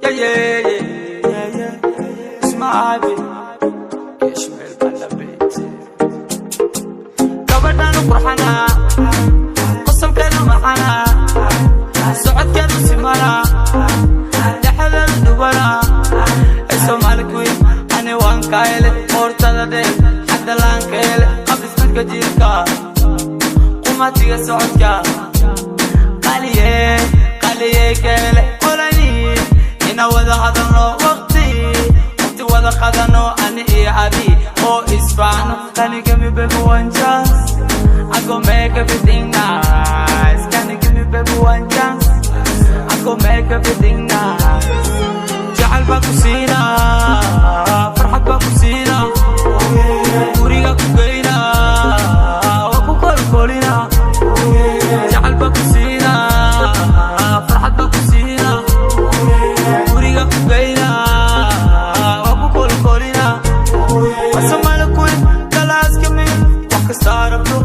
Yeah. It's my Ivy. Ishmael Balabit. Gabadhaan qurxanaa, qosolkeedu maxanaa, socodkeedu simanaa, dhexdeedu dubanaa. Ee Soomaali queen, ani waan ka hele. Qoortada dheer, xaddalaan ka hele. Qabdhismadka jiirka, qumatiga socodka, qaliye qaliye ka hele. Qolani ina wada hadalno, waqti waqti wada qadano, ani iyo adi oo isfaano. Can you give me, baby, one chance? I go make everything nice. Can you give me, baby, one chance? I go make everything nice. Jacayl baa ku siinaa, farxad baa ku siinaa, guriga ku geynaa, waa ku kolkolinaa. Jacayl baa ku siinaa, farxad baa ku siinaa, guriga ku geynaa, waa ku kolkolinaa. Waa Soomaali queen, galaaska mid wax kasta rabto.